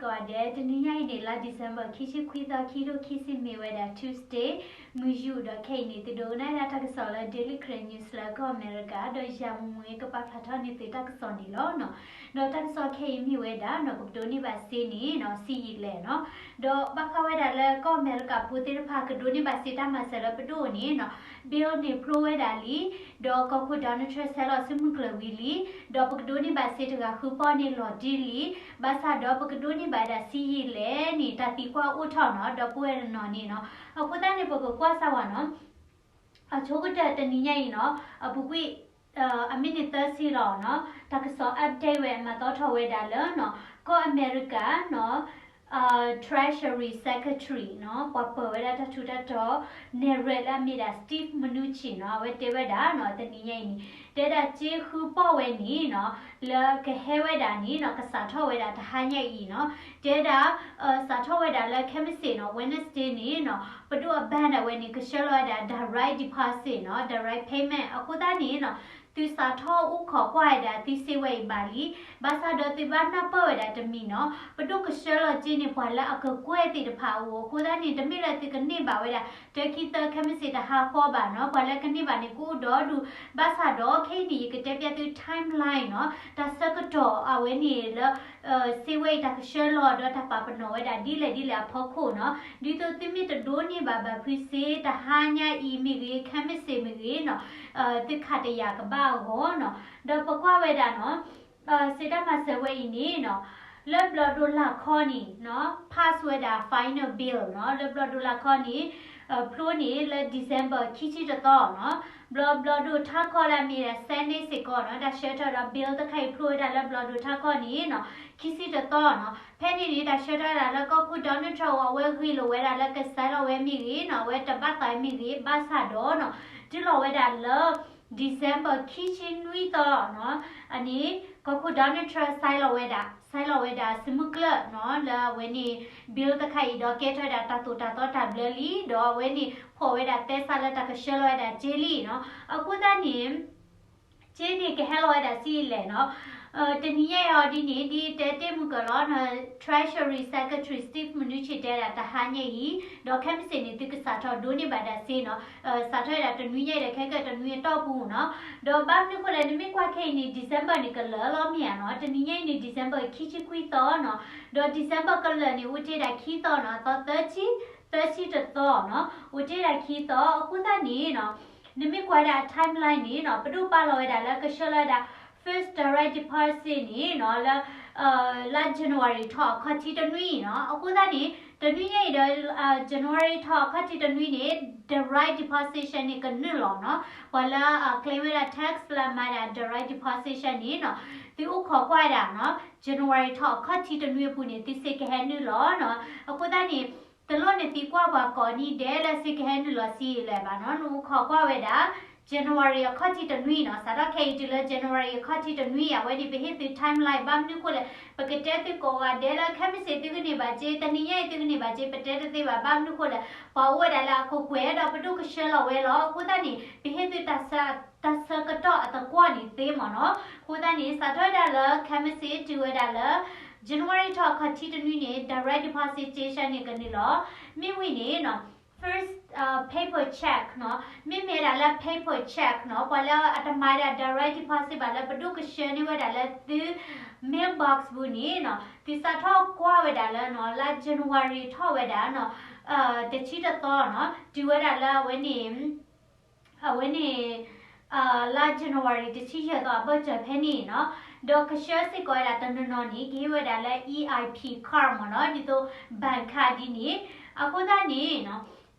ပှၤဒဲး တနံၤညါအံၤန့ၣ် လါ December ခံဆံခွံသီ ခံထိခံဆံ မ့ၢ်ဝဲဒၣ် Tuesday မုၢ်ယူာ်ဒီးခဲအံၤန့ၣ် သုဒိကနၣ်ဝဲဒၣ်တၢ်ကစီၣ်လၢ Daily Karen News လၢကီၢ်အမဲရကၤ ဒီးယၤမူဝဲကပာ်ဖျါထီၣ်န့ၢ်သုတၢ်ကစီၣ်န့ၣ်လီၤနီၤ. ဒီးတၢ်ကစီၣ်ခဲအံၤမ့ၢ်ဝဲဒၣ်နီၤ ပကဒိးန့ၢ်ဘၣ်စ့န့ၣ်နီၤ ဆံးယံာ်လဲၣ်နီၤ. ဒီးဘၣ်ဃးဝဲဒၣ်လၢကီၢ်အမဲရကၤဖိသ့ၣ်တဖၣ် ကဒိးန့ၢ်ဘၣ်စ့တၢ်မၤစၢၤလၢပဒိၣ်န့ၣ်နီၤ bill န့ၣ်ဖျိဝဲဒၣ်လံ ဒီးကီၢ်ခိၣ် Donald Trump ဆဲးလီၤစုမုၢ်ကျၢၤဝံၤလံ ဒီးပကဒိးန့ၢ်ဘၣ်စ့တဂၤဃုပီၢ်န့ၣ်လီၤတံၢ်လံ ဘၣ်ဆၣ်ဒီးပကဒိးန့ၢ်ဘၣ်ဒၣ်ဆံးယံာ်လဲၣ်န့ၣ် တၢ်သံကွၢ်အိၣ်ထီၣ်နီၤ ဒီပုၢ်ဝဲၢ်တနီၤန့ၣ်နီၤ. အဃိသတးန့ၣ် ပကကွၢ်စၢ်ဝဲနီၤ အဆိကတၢၢ်တနံၤညါအံၤနီၤ အပူၤကွံာ် အမ့ၢ်န့ၣ်သၢဆံလီၤနီၤ တၢ်ကစီၣ် update ဝဲ မၤသီထီၣ်ဝဲဒၣ်လၢနီၤ ကီၢ်အမဲရကၤနီၤ Treasury Secretary နီၤ ပှၤပၢၤဝဲဒၣ်တၢ်ထူးတၢ်တီၤ နဲၣ်ရွဲၣ်လၢအမ့ၢ်ဒၣ် Steve Mnuchin နီၤ အဝဲတဲဝဲဒၣ်နီၤ တနံၤညါအံၤန့ၣ် တဲဒၣ်စ့ဃုပီၢ်ဝဲန့ၣ်နီၤ လၢကဟဲဝဲဒၣ်န့ၣ်နီၤ ကစးထီၣ်ဝဲဒၣ်တဟါညါအံၤနီၤ တဲဒၣ် စးထီၣ်ဝဲဒၣ်လၢခဲမုၢ်ဆ့ၣ်နီၤ Wednesday န့ၣ်နီၤ ပဒိၣ်အ bank ဒၣ်ဝဲန့ၣ် ကဆှၢလီၤဝဲဒၣ် direct deposit နီၤ direct payment အဃိသတးန့ၣ်နီၤ သုစးထီၣ်အိၣ်ခိးကွၢ်ဝဲဒၣ်သုစ့ဝဲအံၤဘၣ်လံ ဘၣ်ဆၣ်ဒီးသုဘၣ်နၢ်ပၢၢ်ဝဲဒၣ်တမံၤနီၤ ပဒိၣ်ကဆှၢလီၤစ့န့ၣ် ပှၤလၢအကကွဲၢ်သ့ၣ်တဖၣ်အအိၣ် အဃိသတးန့ၣ် တမ့ၢ်လၢသုကန့ၢ်ဘၣ်ဝဲဒၣ် တၢ ခံ သၢ ခဲမုၢ်ဆ့ၣ်တဟါဃီဘၣ်နီၤ ပှၤလၢကန့ၢ်ဘၣ်န့ၣ် ကအိၣ်ဒီဒူၣ် ဘၣ်ဆၣ်ဒီးခဲအံၤန့ၣ် ယကတဲပျဲသု timeline နီၤ တၢ်ဆၢကတီၢ်အဝဲန့ၣ်လၢ စ့ဝဲအံၤတၢ်ကဆှၢလီၤဒီးတၢ်ပာ်ပနီၣ်ဝဲဒၣ်ဒ်လဲၣ်ဒ်လဲၣ်အဖီခိၣ်နီၤ ဒ်သိးသုမ့ၢ်တဒိးန့ၢ်ဘၣ်ဘၣ်ဖုစ့ တဟါညါအံၤမ့ၢ်ဂ့ၤ ခဲမုၢ်ဆ့ၣ်မ့ၢ်ဂ့ၤနီၤ သုခးတယာ်ကဘၣ်အဂီၢ်နီၤ ဒီးပကွၢ်ဝဲဒၣ်နီၤ စ့တၢ်မၤစၢၤဝဲအံၤန့ၣ်နီၤ လၢဘျီဒိလၢ်ခီန့ၣ်နီၤ pass ဝဲဒၣ် final bill နီၤ လၢဘျီဒိလၢ်ခီန့ၣ် ဖျိန့ၣ်လၢ December ခံဆံတသီနီၤ ဘျီဘျီဒိထးခီလၢအမ့ၢ်ဒၣ် Senate စ့ၢ်ကီးနီၤ တၢ်ဆှၢထီၣ်ဒီး bill တခါအံၤဖျိဝဲဒၣ်လၢဘျီဒိထးခီန့ၣ်နီၤ ခံဆံတသီနီၤ ဖဲန့ၣ်န့ၣ် တၢ်ဆှၢထီၣ်ဝဲဒၣ်လၢကီၢ်ခိၣ် Donald Trump အဝဲဂ့ၢ်လိာ်ဝဲဒၣ်လၢကဆဲးလီၤဝဲမ့ၢ်ဂ့ၤနီၤ အဝဲတဘၣ်သးမ့ၢ်ဂ့ၤ ဘၣ်ဆၣ်ဒီးနီၤ တုၤလီၤဝဲဒၣ်လၢ December ခံဆံနွံသီနီၤ အန့ၣ် ကီၢ်ခိၣ် Donald Trump ဆဲးလီၤဝဲဒၣ် ဆဲးလီၤဝဲဒၣ်စုမုၢ်ကျၢၢ်နီၤ လၢအဝဲန့ၣ် bill တခါအံၤဒီးကဲထီၣ်ဝဲဒၣ်တၢ်သိၣ်တၢ်သီတၢ်ဘျၢလံ ဒီးအဝဲန့ၣ် ဖီၣ်ဝဲဒၣ်သဲစးလၢတၢ်ကဆှၢလီၤဝဲဒၣ်စ့လံနီၤ အဃိသတးန့ၣ် စ့န့ၣ်ကဟဲလီၤဝဲဒၣ်ဆံးယံာ်လဲၣ်နီၤ တနံၤညါအံၤဒ်န့ၣ် ဒ်တဲတ့ၢ်မုၢ်ကၢၤလီၤနီၤ Treasury Secretary Steve Mnuchin တဲဒၣ်တဟါညါအံၤ ဒီးခဲမုၢ်ဆ့ၣ်န့ၣ် သုကစးထီၣ်ဒိးန့ၢ်ဘၣ်ဒၣ်စ့နီၤ စးထီၣ်ဝဲဒၣ်တနွံညါအံၤဒီးခဲကၢၢ်တနွံအတီၢ်ပူၤနီၤ ဒီးဘၣ်မနုၤဃိလဲၣ် နမ့ၢ်ကွၢ်ခဲအံၤန့ၣ် December န့ၣ် ကလၢာ်လီၤမ့ၢ်ဧါနီၤ တနံၤညါအံၤန့ၣ် December ခံဆံခွံသီနီၤ ဒီး December ကလၢာ်န့ၣ် အိၣ်တ့ၢ်ဒၣ်ခံသီနီၤ သီသၢဆံ သၢဆံတသီနီၤ အိၣ်တ့ၢ်ဒၣ်ခံသီ အဃိသတးန့ၣ်နီၤ နမ့ၢ်ကွၢ်ဒၣ် timeline န့ၣ်နီၤ ပဒိၣ်ပာ်လီၤဝဲဒၣ်လၢကဆှၢလီၤဝဲဒၣ် first direct deposit န့ၣ်နီၤ လၢ လါ January ထီၣ်အခီၣ်ထံးတနွံနီၤ အဃိသတးန့ၣ် တနွံညါအံၤဒီး January ထီၣ်အခီၣ်ထံးတနွံန့ၣ် direct deposition န့ၣ်ကနုာ်လီၤနီၤ ပှၤလၢအ claim ဝဲဒၣ် tax လၢအမၤဒၣ် direct deposition န့ၣ်နီၤ သုအိၣ်ခိးကွၢ်ဝဲဒၣ်နီၤ January ထီၣ်အခီၣ်ထံးတနွံအပူၤန့ၣ် သုစ့ကဟဲနုာ်လီၤနီၤ အဃိသတးန့ၣ် တလိၣ်နသံကွၢ်ပှၤကိးနံၤဒဲးလၢစ့ကဟဲနုာ်လီၤဆံးယံာ်လဲၣ်ဘၣ်နီၤ နအိၣ်ခိးကွၢ်ဝဲဒၣ် January အခီၣ်ထံးတနွံနီၤ စးထီၣ်ခဲအံၤတုၤလၢ January အခီၣ်ထံးတနွံ အဝဲန့ၣ်ပဟ့ၣ်သု timeline ဘၣ်မနုၤဃိလဲၣ် ပကတဲသုကိးဂၤဒဲးလၢခဲမုၢ်ဆ့ၣ်သုကန့ၢ်ဘၣ်စ့ တနံၤညါအံၤသုကန့ၢ်ဘၣ်စ့ ပတဲတသ့ဘၣ် ဘၣ်မနုၤဃိလဲၣ် ပှၤအိၣ်ဝဲဒၣ်လၢအကကွဲၢ်ဒီးပဒိၣ်ကဆှၢလီၤဝဲလီၤ အဃိသတးန့ၣ် ပဟ့ၣ်သု တၢ်ဆၢကတီၢ်အသကွီၢ်န့ၣ်သ့မ့ၢ်နီၤ အဃိသတးန့ၣ် စးထီၣ်ဝဲဒၣ်လၢခဲမုၢ်ဆ့ၣ်တုၤဝဲဒၣ်လၢ January ထီၣ်အခီၣ်ထံးတနွံန့ၣ် direct deposition န့ၣ်ကနုာ်လီၤ မ့ၢ်ဝံၤန့ၣ်နီၤ first paper check နီၤ မ့မ့ၢ်ဝဲဒၣ်လၢ paper check နီၤ ပှၤလၢအတမၤဒၣ် direct deposit ဘၣ်လၢပဒိၣ်ကဆှၢန့ၢ်ဝဲဒၣ်လၢသု mailbox ပူၤန့ၣ်နီၤ သုစးထီၣ်ကွၢ်ဝဲဒၣ်လၢနီၤ လါ January ထီၣ်ဝဲဒၣ်နီၤ တဆံတသီနီၤ တုၤဝဲဒၣ်လၢအဝဲန့ၣ် အဝဲန့ၣ် လါ January တဆံယဲၢ်သီအဘၢၣ်စၢၤဖဲန့ၣ်နီၤ ဒီးကဆှၢစ့ၢ်ကီးဝဲဒၣ်တနီၤနီၤန့ၣ် ကဟ့ၣ်ဝဲဒၣ်လၢ E I P card မ့ၢ်နီၤ ဒ်သိး bank card ဒ်န့ၣ် အဃိသတးန့ၣ်နီၤ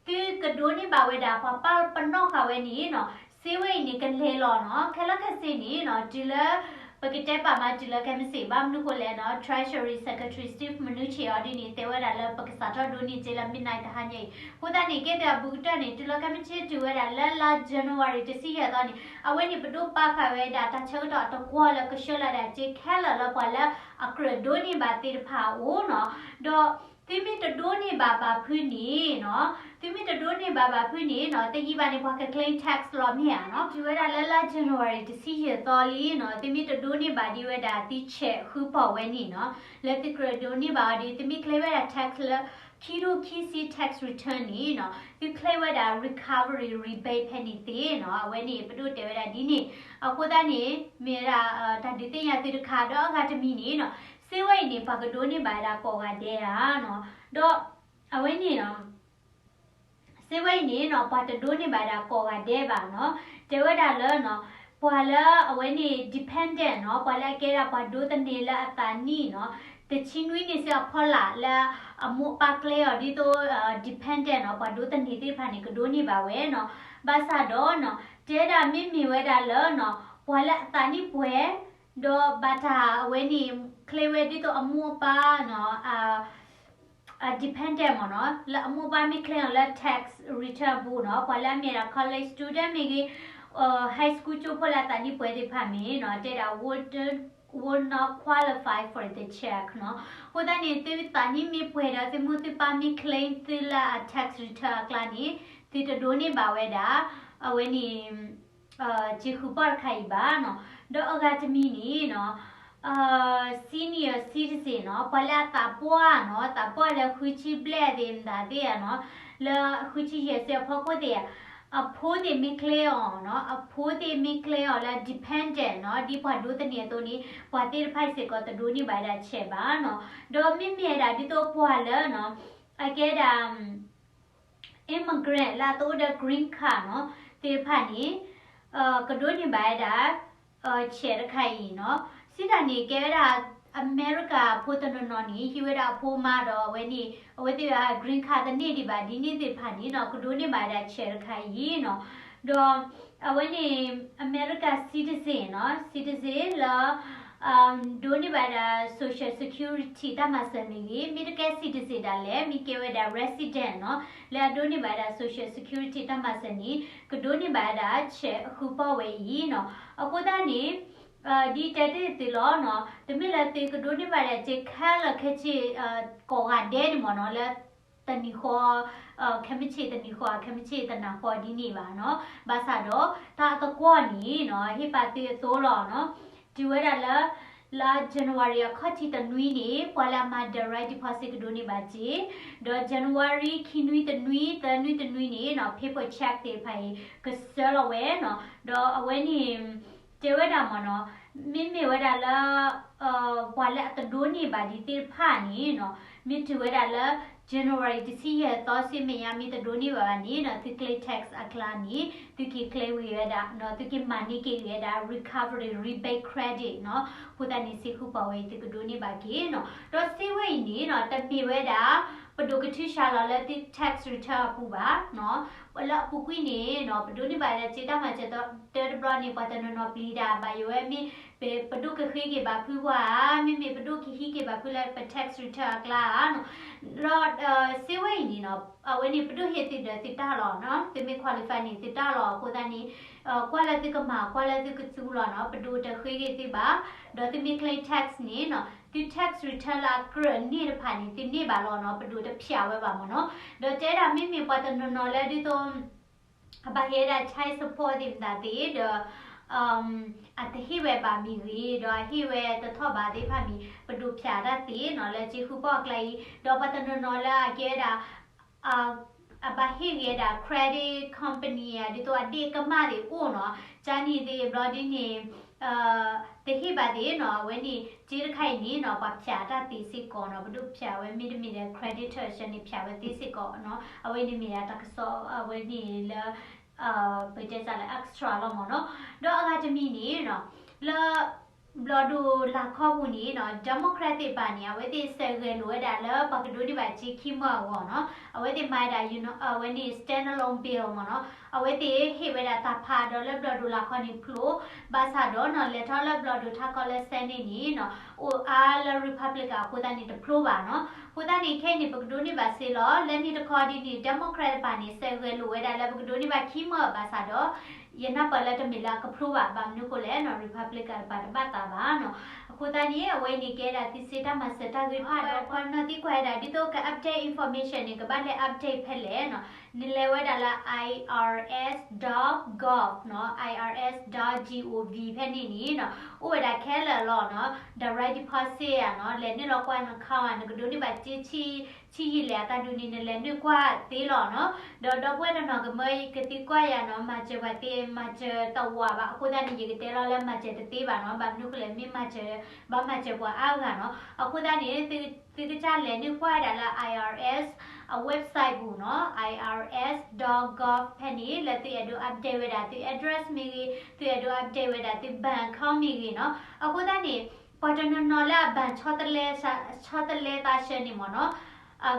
သုကဒိးန့ၢ်ဘၣ်ဝဲဒၣ် ပှၤပာ်ပနီၣ်ဃာ်ဝဲန့ၣ်နီၤ စ့ဝဲအံၤန့ၣ် ကလဲၤလီၤနီၤ ခဲလၢာ်ခဲဆ့န့ၣ်နီၤ တုၤလၢ ပကတဲပာ်မးတုၤလၢခဲမုၢ်ဆ့ၣ် ဘၣ်မနုၤဃိလဲၣ်နီၤ Treasury Secretary Steve Mnuchin အီၤဒ်န့ၣ် တဲဝဲဒၣ်လၢပကစးထီၣ်ဒိးန့ၢ်စ့လၢ midnight တဟါညါအံၤ အဃိသတးန့ၣ် ကဲသးအဘူးကတၢၢ်န့ၣ် တုၤလၢခဲမုၢ်ဆ့ၣ်တုၤဝဲဒၣ်လၢလါ January တဆံယဲၢ်သီန့ၣ် အဝဲန့ၣ်ပဒိၣ်ပာ်ဃာ်ဝဲဒၣ်တၢ်ဆၢကတီၢ်အသကွီၢ်လၢကဆှၢလီၤဒၣ်စ့ခဲလၢာ်လၢပှၤလၢအကြၢးဒိးန့ၢ်ဘၣ်သ့ၣ်တဖၣ်အအိၣ်နီၤ ဒီး သုမ့ၢ်တဒိးန့ၢ်ဘၣ်ဘၣ်ဖုးန့ၣ်နီၤ, သုမ့ၢ်တဒိးန့ၢ်ဘၣ်ဘၣ်ဖုးန့ၣ်နီၤ, တယံာ်ဘၣ်န့ၣ် ပှၤက claim tax လီၤမ့ၢ်ဧါနီၤ. တုၤဝဲဒၣ်လၢလါ January တဆံယဲၢ်သီလံနီၤ, သုမ့ၢ်တဒိးန့ၢ်ဘၣ်ဒံးဝဲဒၣ် သု check ဃုပီၢ်ဝဲန့ၣ်နီၤ, လၢသုကြၢးဒိးန့ၢ်ဘၣ်အီၤဒီး သုမ့ၢ် claim ဝဲဒၣ် tax လၢ ခံထိခံဆံ tax return န့ၣ်နီၤ, သု claim ဝဲဒၣ် recovery rebate ဖဲန့ၣ်သ့နီၤ. အဝဲန့ၣ် ပဒိၣ်တဲဝဲဒၣ်ဒ်န့ၣ်. အဃိသတးန့ၣ် မ့ၢ်ဝဲဒၣ် တၢ်ဒုးသ့ၣ်ညါသုတခါ ဒီးအဂၤတမံၤန့ၣ်နီၤ, စ့ဝဲအံၤန့ၣ် ပှၤကဒိးန့ၢ်ဘၣ်ဝဲဒၣ်ကိးဂၤဒဲးဧါနီၤ, ဒီး အဝဲန့ၣ်နီၤ, စ့ဝဲအံၤန့ၣ်နီၤ ပှၤတဒိးန့ၢ်ဘၣ်ဝဲဒၣ်ကိးဂၤဒဲးဘၣ်နီၤ. တဲဝဲဒၣ်လၢနီၤ, ပှၤလၢအဝဲန့ၣ် dependent နီၤ, ပှၤလၢအကဲဒၣ်ပှၤဒိးသန့ၤလၢအသးနံၣ်နီၤ, တဆံနွံနံၣ်စ့ၢ်အဖီလာ်လၢအမိၢ်အပၢ်ကျဲအီၤဒ်သိး dependent နီၤ, ပှၤဒိးသန့ၤသ့ၣ်တဖၣ်န့ၣ် ကဒိးန့ၢ်ဘၣ်ဝဲနီၤ. ဘၣ်ဆၣ်ဒီးနီၤ, တဲဒၣ်မ့မ့ၢ်ဝဲဒၣ်လၢနီၤ, ပှၤလၢအသးနံၣ်ပှဲၤ ဒီးဘၣ်တၢ်အဝဲန့ၣ် claim ဝဲဒ်သိးအမိၢ်အပၢ်နီၤ, အ dependent မ့ၢ်နီၤ, လၢအမိၢ်အပၢ်မ့ၢ် claim အီၤလၢ tax return အပူၤနီၤ, ပှၤလၢအမ့ၢ်ဒၣ် college student မ့ၢ်ဂ့ၤ, high school ကၠိဖိလၢအသးနံၣ်ပှဲၤသ့ၣ်တဖၣ်မ့ၢ်နီၤ, တဲဒၣ် will not qualify for the check နီၤ. အဃိသတးန့ၣ် သုသးနံၣ်မ့ၢ်ပှဲၤဒီး သုမိၢ်သုပၢ်မ့ၢ် claim သုလၢအ tax return အကျါန့ၣ် သုတဒိးန့ၢ်ဘၣ်ဝဲဒၣ် အဝဲန့ၣ် စ့ဃုပီၢ်တခါအံၤဘၣ်နီၤ. ဒီးအဂၤတမံၤန့ၣ်နီၤ, senior citizen နီၤ, ပှၤလၢအသးပှၢ်နီၤ, သးပှၢ်လၢဃုဆံဘျဲၣ်သ့ၣ်မတၤသ့ၣ်ဧါနီၤ, လၢဃုဆံယဲၢ်စ့ၢ်အဖီခိၣ်သ့ၣ်ဧါ, အဖိသ့ၣ်မ့ၢ် claim အီၤနီၤ, အဖိသ့ၣ်မ့ၢ် claim အီၤလၢ dependent နီၤ, ဒ်ပှၤဒိးသန့ၤအသိးန့ၣ် ပှၤသ့ၣ်တဖၣ်စ့ၢ်ကီးတဒိးန့ၢ်ဘၣ်ဝဲဒၣ် check ဘၣ်နီၤ. ဒီးမ့မ့ၢ်ဝဲဒၣ်ဒ်သိးပှၤလၢနီၤ, အကဲဒၣ် immigrant လၢအတအိၣ်ဒီး green card နီၤ, သ့ၣ်တဖၣ်န့ၣ် ကဒိးန့ၢ်ဘၣ်ဝဲဒၣ် check တခါအံၤနီၤ. စံးတၢ်န့ၣ် ကဲဝဲဒၣ် အမဲရကၤဖိတနီၤနီၤန့ၣ် ဟံးဝဲဒၣ်အဖိမါဒီးအဝဲန့ၣ် အဝဲသ့ၣ် green card တန့ၢ်ဒံးဘၣ် ဒ်န့ၣ်သ့ၣ်တဖၣ်န့ၣ်နီၤ, ကဒိးန့ၢ်ဘၣ်ဝဲဒၣ် check တခါအံၤနီၤ. ဒီးအဝဲန့ၣ် အမဲရကၤ citizen နီၤ, citizen လၢ ဒိးန့ၢ်ဘၣ်ဝဲဒၣ် social security တၢ်မၤစၢၤမ့ၢ်ဂ့ၤ, မ့ၢ်တကဲ citizen ဒၣ်လဲာ် မ့ၢ်ကဲဝဲဒၣ် resident နီၤ, လၢအဒိးန့ၢ်ဘၣ်ဝဲဒၣ် social security တၢ်မၤစၢၤန့ၣ် ကဒိးန့ၢ်ဘၣ်ဝဲဒၣ် check အဃုပီၢ်ဝဲအံၤနီၤ. အဃိသတးန့ၣ် ဒ်တဲတ့ၢ်သုလီၤနီၤ, တမ့ၢ်လၢသုကဒိးန့ၢ်ဘၣ်ဝဲဒၣ် check ခဲလၢာ်ခဲဆ့ ကိးဂၤဒဲးန့ၣ်မ့ၢ်နီၤ, လၢ တနံၤဃီ ခဲမုၢ်ဆ့ၣ်တနံၤဃီ ခဲမုၢ်ဆ့ၣ်တနၤဃီဒ်န့ၣ်ဘၣ်နီၤ. ဘၣ်ဆၣ်ဒီး တၢ်အသကွီၢ်န့ၣ်နီၤ, ဟ့ၣ်ပာ်သုအသိးလီၤနီၤ, တုၤဝဲဒၣ်လၢ လါ January အခီၣ်ထံးတနွံန့ၣ် ပှၤလၢအမၤ direct deposit ကဒိးန့ၢ်ဘၣ်စ့, ဒီး January ခံနွံတနွံ သၢနွံတနွံန့ၣ်နီၤ, paper check သ့ၣ်တဖၣ်အံၤ ကဆှၢလီၤဝဲနီၤ. ဒီးအဝဲန့ၣ် တဲဝဲဒၣ်မ့ၢ်နီၤ, မ့မ့ၢ်ဝဲဒၣ်လၢ ပှၤလၢအတဒိးန့ၢ်ဘၣ်ဒံးသ့ၣ်တဖၣ်န့ၣ်နီၤ, မ့ၢ်တုၤဝဲဒၣ်လၢ January တဆံယဲၢ်သီစ့ၢ်မ့ၢ်ညါ မ့ၢ်တဒိးန့ၢ်ဘၣ်ဘၣ်န့ၣ်နီၤ, သု claim tax အကျါန့ၣ် သုက့ၤ claim ဂ့ၤဝဲဒၣ်နီၤ, သုက့ၤမၤန့ၢ်က့ၤဂ့ၤဝဲဒၣ် recovery rebate credit နီၤ. အဃိသတးန့ၣ် စ့ဃုပီၢ်ဝဲအံၤ သုကဒိးန့ၢ်ဘၣ်က့ၤနီၤ. ဒီးစ့ဝဲအံၤန့ၣ်နီၤ, တမ့ၢ်ဝဲဒၣ် ပဒိၣ်ကထုးဆှးလီၤလၢသု tax return အပူၤဘၣ်နီၤ. လၢအပူၤကွံာ်န့ၣ်နီၤ, ပဒိးန့ၢ်ဘၣ်လၢစ့တၢ်မၤစၢၤတၢတဘျီန့ၣ် ပှၤတနီၤနီၤပျံၤတၢ်ဘၣ်ယိၣ်ဝဲ မ့ၢ် ပဒိၣ်ကဃ့က့ၤဘၣ်ဖုပှၤဧါ, မ့မ့ၢ်ပဒိၣ်ကဟံးက့ၤဘၣ်ဖုလၢပ tax return အကျါဧါနီၤ. ဒီးစ့ဝဲအံၤန့ၣ်နီၤ, အဝဲန့ၣ် ပဒိၣ်ဟ့ၣ်သုဒီးသုတၢ်လီၤနီၤ, သုမ့ၢ် qualify န့ၣ် သုတၢ်လီၤ. အဃိသတးန့ၣ် ကွၢ်လၢသုကမၤ ကွၢ်လၢသုကသူလီၤနီၤ, ပဒိၣ်တဃ့က့ၤသုဘၣ်. ဒီးသုမ့ၢ် claim tax န့ၣ်နီၤ, သု tax return လၢအကြၢးန့ၢ်တဖၣ်န့ၣ် သုန့ၢ်ဘၣ်လီၤနီၤ, ပဒိၣ်တဖျးဝဲဘၣ်မ့ၢ်နီၤ. ဒီးတဲဒၣ်မ့မ့ၢ်ပှၤတနီၤနီၤလၢဒ်သိး အဘၣ်ဟ့ၣ်ဝဲဒၣ် child support သ့ၣ်မတၤသ့ၣ်ဒီး အတဟ့ၣ်ဝဲဘၣ်မ့ၢ်ဂ့ၤ, ဒီးအဟ့ၣ်ဝဲတထီၣ်ဘးသ့ၣ်တဖၣ်မ့ၢ် ပဒိၣ်ဖျးတၢ်သ့နီၤ, လၢစ့ဃုပီၢ်အကျါအံၤ. ဒီးပှၤတနီၤနီၤလၢအကဲဝဲဒၣ် အဘၣ်ဟ့ၣ်ဂ့ၤဝဲဒၣ် credit company ဧါ, ဒ်သိးအဒ့ၣ်ကမၢ်သ့ၣ်အိၣ်နီၤ, ကန့ၣ်သ့ၣ်ဘျီဒ်န့ၣ် တဟ့ၣ်ဘၣ်သ့ၣ်နီၤ, အဝဲန့ၣ် စ့တခါအံၤန့ၣ်နီၤ, ပှၤဖျးတၢ်သ့စ့ၢ်ကီးနီၤ, ပဒိၣ်ဖျးဝဲမ့တမ့ၢ်ဒီး creditor ဆၢန့ၣ် ဖျးဝဲသ့စ့ၢ်ကီးနီၤ, အဝဲန့ၣ်မ့ၢ်ဒၣ်တၢ်ကစီၣ် အဝဲန့ၣ်လၢ ပတဲစ့ၢ်လၢ extra လီၤမ့ၢ်နီၤ. ဒီးအဂၤတမံၤန့ၣ်နီၤ, လၢ ဘျီၣ်ဒိၣ်လာ်ခီပူၤန့ၣ်နီၤ, Democrat သ့ၣ်တဖၣ်န့ၣ် အဝဲသ့ၣ်စဲးဂဲၤလိာ်ဝဲဒၣ်လၢပှၤကဒိးန့ၢ်ဘၣ်စ့ခံမၢအဂီၢ်နီၤ, အဝဲသ့ၣ်မၤဝဲဒၣ် အဝဲန့ၣ် standalone bill မ့ၢ်နီၤ, အဝဲသ့ၣ်ဟ့ၣ်ဝဲဒၣ်တၢ်ဖးဒီးလၢဘျီၣ်ဒိၣ်လာ်ခီန့ၣ်ဖျိ, ဘၣ်ဆၣ်ဒီးနီၤ လဲၤထီၣ်လၢဘျီၣ်ဒိၣ်ထးခီလၢ Senate န့ၣ်နီၤ, အိၣ်အါလၢ Republican အဃိသတးန့ၣ်တဖျိဘၣ်နီၤ. အဃိသတးန့ၣ် ခဲအံၤန့ၣ် ပကဒိးန့ၢ်ဘၣ်စ့လီၤ. လၢန့ၣ်တခီဒ်န့ၣ် Democrat တဖၣ်န့ၣ် စဲးဂဲၤလိာ်ဝဲဒၣ်လၢပကဒိးန့ၢ်ဘၣ်ခံမၢဘၣ်ဆၣ်ဒီး ယနၢ်ပၢၢ်လၢတမ့ၢ်လၢအကဖျိဘၣ်, ဘၣ်မနုၤဃိလဲၣ်နီၤ Republican တပၤတဘၣ်သးဘၣ်နီၤ. အဃိသတးန့ၣ် အဝဲအံၤန့ၣ်ကဲဒၣ်သုစ့တၢ်မၤစၢၤတၢ်ဂ့ၢ်တဖၣ်ဒီး ပှၤနီၢ်သံကွၢ်ဝဲဒၣ် ဒ်သိးက update information န့ၣ် ကဘၣ်လဲၤ update ဖဲလဲၣ်နီၤ. နလဲၤဝဲဒၣ်လၢ I R S dot gov နီၤ, I R S dot gov ဖဲန့ၣ်န့ၣ်နီၤ အိၣ်ဝဲဒၣ်ခဲလၢာ်လီၤနီၤ, direct deposit ဧါနီၤ, လဲၤနုာ်လီၤကွၢ် account ဧါ, နကဒိးန့ၢ်ဘၣ်စ့ ဆံယံာ်လဲၣ်အတၢ်ဒုးန့ၣ် နလဲၤနုာ်ကွၢ်သ့လီၤနီၤ. ဒီးဒီပုၢ်ဝဲၢ်တနီၤကမၢကသံကွၢ်ယၤနီၤ, မၤစၢၤပှၤသ့ မၤစၢၤတဝးဘၣ်. အဃိသတးန့ၣ် ယကတဲလီၤလၢမၤစၢၤတသ့ဘၣ်နီၤ, ဘၣ်မနုၤဃိလဲၣ် မ့ၢ်မၤစၢၤ ဘၣ်မၤစၢၤပှၤအါဂၤနီၤ. အဃိသတးန့ၣ် သုကစၢ်လဲၤနုာ်ကွၢ်ဝဲဒၣ်လၢ I R S အ website ပူၤနီၤ, I R S dot gov ဖဲန့ၣ် လၢသုအဲၣ်ဒိး update ဝဲဒၣ်သု address မ့ၢ်ဂ့ၤ, သုအဲၣ်ဒိး update ဝဲဒၣ်သု bank account မ့ၢ်ဂ့ၤနီၤ. အဃိသတးန့ၣ် ပှၤတနီၤနီၤလၢအ bank ဆီတလဲ ဆီတလဲသးဆၢန့ၣ်မ့ၢ်နီၤ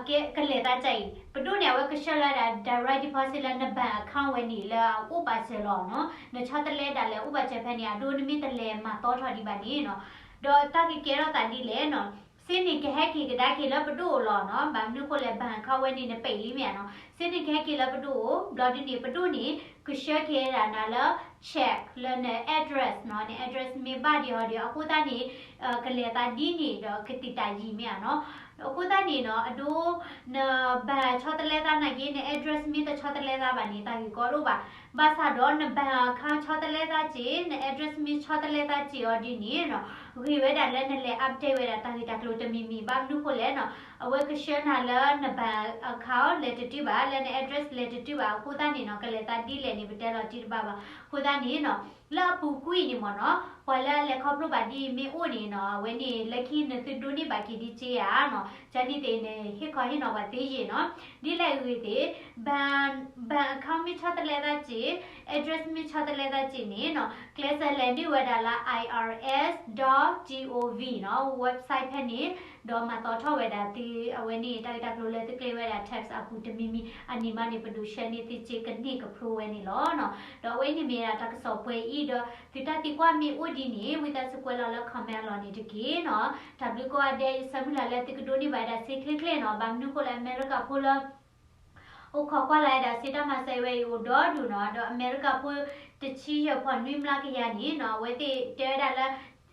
ကဲ ကလဲၤသးဒ်အံၤ, ပဒိၣ်န့ၣ် အဝဲကဆှၢလီၤဝဲဒၣ် direct deposit လၢန bank account ဝဲန့ၣ် လၢအအိၣ်ပာ်စၢၤလီၤနီၤ. နဆီတလဲဒၣ်လဲာ်အိၣ်ပာ်စၢၤဖဲန့ၣ် အဒိနမ့ၢ်တလဲၤမၤသီထီၣ်ဒံးဘၣ်န့ၣ်နီၤ. ဒီးတၢ်ကကဲထီၣ်သးဒ်လဲၣ်နီၤ, စ့န့ၣ်ကဟဲက့ၤကဒါက့ၤလၢပဒိၣ်အအိၣ်လီၤနီၤ. ဘၣ်မနုၤဃိလဲၣ် bank account ဝဲန့ၣ် နပံးလံမ့ၢ်ဧါနီၤ. စ့န့ၣ်ကဟဲက့ၤလၢပဒိၣ်အအိၣ်, ဘျီဒ်န့ၣ် ပဒိၣ်န့ၣ် ကဆှၢက့ၤဒၣ်နၤလၢ check လၢန address နီၤ, န address မ့ၢ်ဘၣ်ဒံးအီၤဒီး အဃိသတးန့ၣ် ကလဲၤသးဒ်န့ၣ်ဒီးကသံၣ်တၢ်ယံာ်မ့ၢ်ဧါနီၤ. အဃိသတးန့ၣ်နီၤ အဒိ န bank ဆီတလဲသးနာ်က့ န address မ့ၢ်တဆီတလဲသးဘၣ်န့ၣ် တၢ်ဂ့ၢ်ကီဒိၣ်ဘၣ်. ဘၣ်ဆၣ်ဒီးန bank account ဆီတလဲသးစ့ၢ်, န address မ့ၢ်ဆီတလဲသးစ့ၢ်အီၤဒ်န့ၣ်နီၤ, ဂ့ၤဝဲဒၣ်လၢနလဲၤ update ဝဲဒၣ်တၢ်ဂ့ၢ်တၢ်ကျိၤတမံၤမံၤ. ဘၣ်မနုၤဃိလဲၣ်နီၤ, အဝဲကဆှၢနၤလၢန bank account လဲၤတတုၤဘၣ်, လၢန address လဲၤတတုၤဘၣ်. အဃိသတးန့ၣ်နီၤ ကလဲၤသးဒ်လဲၣ်န့ၣ် ပတဲလီၤတံၢ်တဘၣ်ဘၣ်. အဃိသတးန့ၣ်နီၤ လၢအပူၤကွံာ်န့ၣ်မ့ၢ်နီၤ, ပှၤလၢအလဲၤခီဖျိဘၣ်ဒ်အံၤမ့ၢ်အိၣ်န့ၣ်နီၤ, အဝဲန့ၣ် လၢခံနသုဒိးန့ၢ်ဘၣ်က့ၤဒ်စ့ဧါနီၤ, ကန့ၣ်သ့ၣ်န့ၣ် ဟ့ၣ်ခီဟ့ၣ်နီၤပှၤသ့ယ့ၣ်နီၤ. ဒ်လဲၣ်ဂ့ၤသ့ၣ် bank account မ့ၢ်ဆီတလဲသးစ့ၢ်, address မ့ၢ်ဆီတလဲသးစ့ၢ်န့ၣ်နီၤ, ကျဲးစၢးလဲၤနုာ်ဝဲဒၣ်လၢ I R S dot gov နီၤ, website ဖဲန့ၣ် ဒီးမၤသီထီၣ်ဝဲဒၣ်သု အဝဲန့ၣ် တၢ်ဂ့ၢ်တၢ်ကျိၤလၢသုကျဲၤဝဲဒၣ် tax အပူၤတမံၤမံၤ အန့ၣ်မးန့ၣ် ပဒိၣ်ဆှၢန့ၢ်သုစ့ကန့ၢ်ကဖျိဝဲန့ၣ်လီၤနီၤ. ဒီးအဝဲအံၤန့ၣ်မ့ၢ်ဒၣ်တၢ်ကစီၣ်ပှဲၤအံၤဒီး သုတၢ်သံကွၢ်မ့ၢ်အိၣ်ဒ်န့ၣ် ဝံသးစူၤကွဲးလီၤလၢ comment အလီၢ်န့ၣ်တက့ၢ်နီၤ. တၢ်ဘျုးကိးဂၤဒဲး ယဆၢမုၢ်လၢ်လၢသုကဒိးန့ၢ်ဘၣ်ဝဲဒၣ်စ့ချ့ချ့နီၤ, ဘၣ်မနုၤဃိလၢအမဲရကၤဖိလၢ အိၣ်ခိးကွၢ်လၢ်ဝဲဒၣ်စ့တၢ်မၤစၢၤဝဲအံၤအိၣ်ဒီဒူၣ်နီၤ, ဒီးအမဲရကၤဖိတဆံယဲၢ်ဖီၣ်နွံမျးကယၤန့ၣ်နီၤ, အဝဲသ့ၣ်တဲဝဲဒၣ်လၢ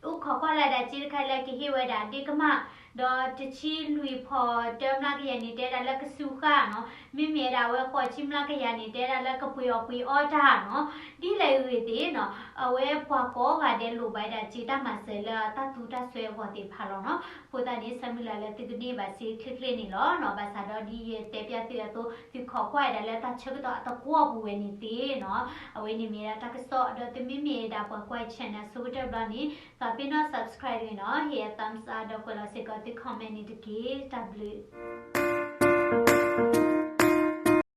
အိၣ်ခိးကွၢ်လၢ်ဝဲဒၣ်စ့တခါလၢကဟ့ၣ်ဝဲဒၣ်ဒ့ကမၣ်, ဒီးတဆံလွံၢ်ဖီၣ်တၢမျးကယၤန့ၣ် တဲဝဲဒၣ်လၢကစူဃာ်နီၤ, မ့မ့ၢ်ဝဲဒၣ်အဝဲဃိးဆံမျးကယၤန့ၣ် တဲဝဲဒၣ်လၢကပှ့ၤအီၣ်ပှ့ၤအီတၢ်နီၤ, ဒ်လဲၣ်ဂ့ၤသ့ၣ်နီၤ, အဝဲပှၤကိးဂၤဒဲးလိၣ်ဘၣ်ဝဲဒၣ်စ့တၢ်မၤစၢၤလၢတၢ်သူတၢ်စွဲအဂီၢ်သ့ၣ်တဖၣ်လီၤနီၤ. အဃိသတးန့ၣ် ဆၢမုၢ်လၢ်လၢသုကန့ၢ်ဘၣ်စ့ချ့ချ့န့ၣ်လီၤနီၤ. ဘၣ်ဆၣ်ဒီးဒ်ယတဲပျးသုအသိး သုခိးကွၢ်ဝဲဒၣ်လၢတၢ်ဆၢကတီၢ်အသကွီၢ်ပူၤဝဲန့ၣ်သ့နီၤ, အဝဲန့ၣ်မ့ၢ်ဒၣ်တၢ်ကစီၣ်, ဒီးသုမ့မ့ၢ်ဒၣ်ပှၤကွၢ် channel ဆိကတၢၢ်ဘျီန့ၣ် သးပ့ၤနီၣ် subscribe တဂ့ၤနီၤ, ဟ့ၣ် thumbs up ဒီးကွဲးလီၤစ့ၢ်ကီးသု comment န့ၣ်တက့ၢ်. တၢ်ဘျုး